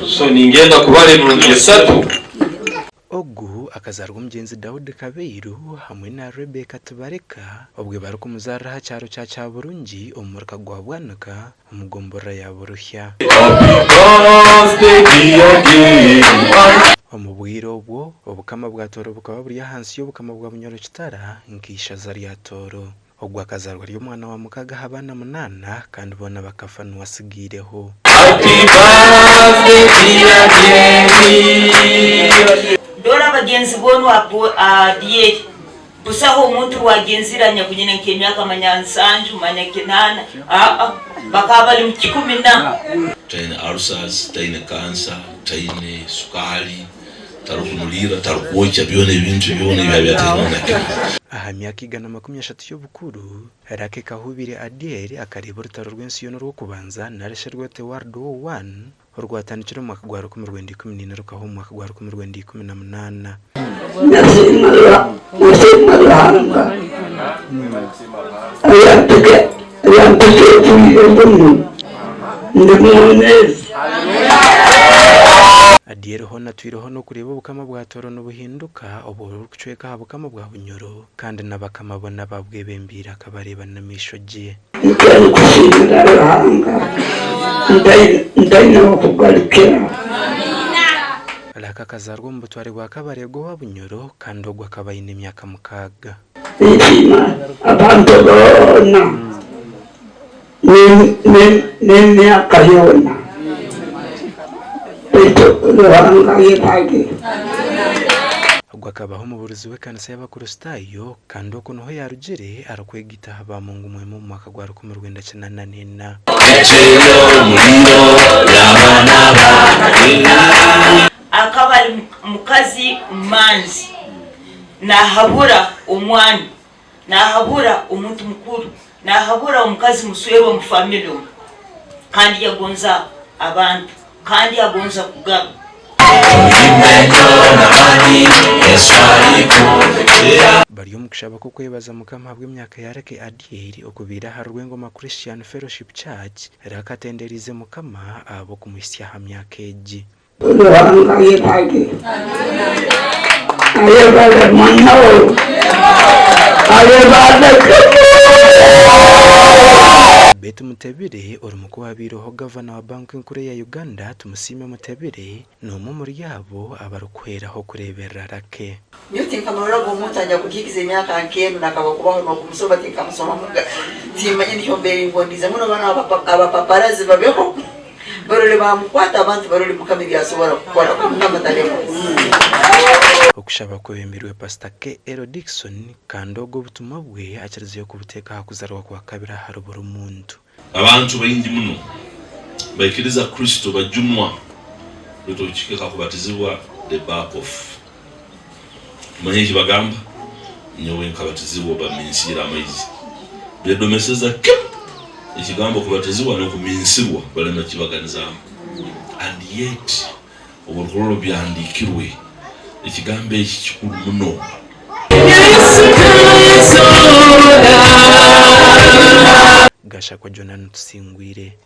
So ningenda kubara emirundi esatu. Ogu akazaarwa omugyenzi Daudi Kabairu hamwe na Rebecca Tibareka obwe barikumuzaarira aha kyaro kya Kyaburungi omu muruka gwa Bwanika omu gomborora ya Buruhya. Omu bwire obwo, obukama bwa Tooro bukaba buri ahansi y'obukama bwa Bunyoro Kitara nk'eishaza rya Tooro. Ogwo akazaarwa ari omwana wa mukaaga aha baana munaana kandi boona bakafa niwe atsigaireho. Dora abagenzi boona Adieri, busaho omuntu owagenzire anyakunyina nk'emyaka manya nsanju manya kinaana, aa, bakaba bali mu kikumi na. Taine ulcers, taine cancer, taine sukaali, Tarikunuriira, tarikwokya, byona ebintu byona ebi abaire ataine na kimwe. Aha myaka 130 y'obukuru, Lucky Kahubire Adiel akareeba orutaro rw'ensi yoona orw'okubanza narishi rwete World War I orwatandikire omu mwaka gwa 1914 rukahwa omu mwaka gwa 1918. Nasiima Ruhanga ayampika obwire bunu ndi mwomeezi. Adiel hoona atwireho n'okureeba obukama bwa Tooro nibuhinduka obwo burikucweka aha bukama bwa Bunyoro kandi n'abakama boona ababwebembeire akabareeba n'amaisho gye. Nikyo ndikusiimira Ruhanga ntaine h'okugarukira. Lucky akazaarwa omu butware bwa Kabareego owa Bunyoro kandi ogwo akaba aine emyaka mukaaga. Ninsiima abantu boona n'emyaka yoona, beitu Ruhanga ayebare. Ogwo akabaho omubuurizi w'ekanisa y'Abakristaayo kandi okwo niho yaarugire arikwegaita aha ba Mungu Mwema omu mwaka gwa 1984. Akaba ali mukazi mumanzi, nahabura omwana, nahabura omuntu mukuru, nahabura omukazi muswerwe omu family omu, kandi yagonza abantu, kandi agonza kugaba. Bari omu kushaba kw'okwebaza Mukama ahabw'emyaka ya Lucky Adiel okubaire ahari Rwengoma Christian Fellowship Church, Lucky atenderiize Mukama ahabw'okumuhitsya aha myaka egi. Ruhanga ayebare, ayebare muno, ayebare kimwe. Beti Mutebile ori mukuru owabaireho Gavana wa Banka Enkuru eya Uganda Tumusiime Mutebile n'omwe omuri abo abarikuhweraho kureeberera Lucky. Nyowe tinkamuroraga omuntu anyakugihikize emyaka nk'enu nakaba kubaho n'okumusoma tinkamusomamuga timmanya nikyo mbaire ngondiize muno banu abapaparazi babeho Barole baamukwata abantu barole Mukama ebi asobora kukora kuba Mukama talemwa. Okushaba kwebembirwe Pasita KL Dickson kandi ogwo obutumwa bwe akirizeyo kubuteeka aha kuzarwa kwa kabiri ahari buri muntu. Abantu baingi muno baikiriza Kristo bajunwa, baitu obu kihika ha kubatizibwa they back off. Omanya eki bagamba? Nyowe nkabatizibwa baminsiire amaizi. Bedomeseza kimu ekigambo kubatizibwa n'okuminsirwa balema kibaganizaamu. And yet obu orikurora omu byahandiikirwe ekigambo eki kikuru muno. Gashakwa Jonah Tusingwire.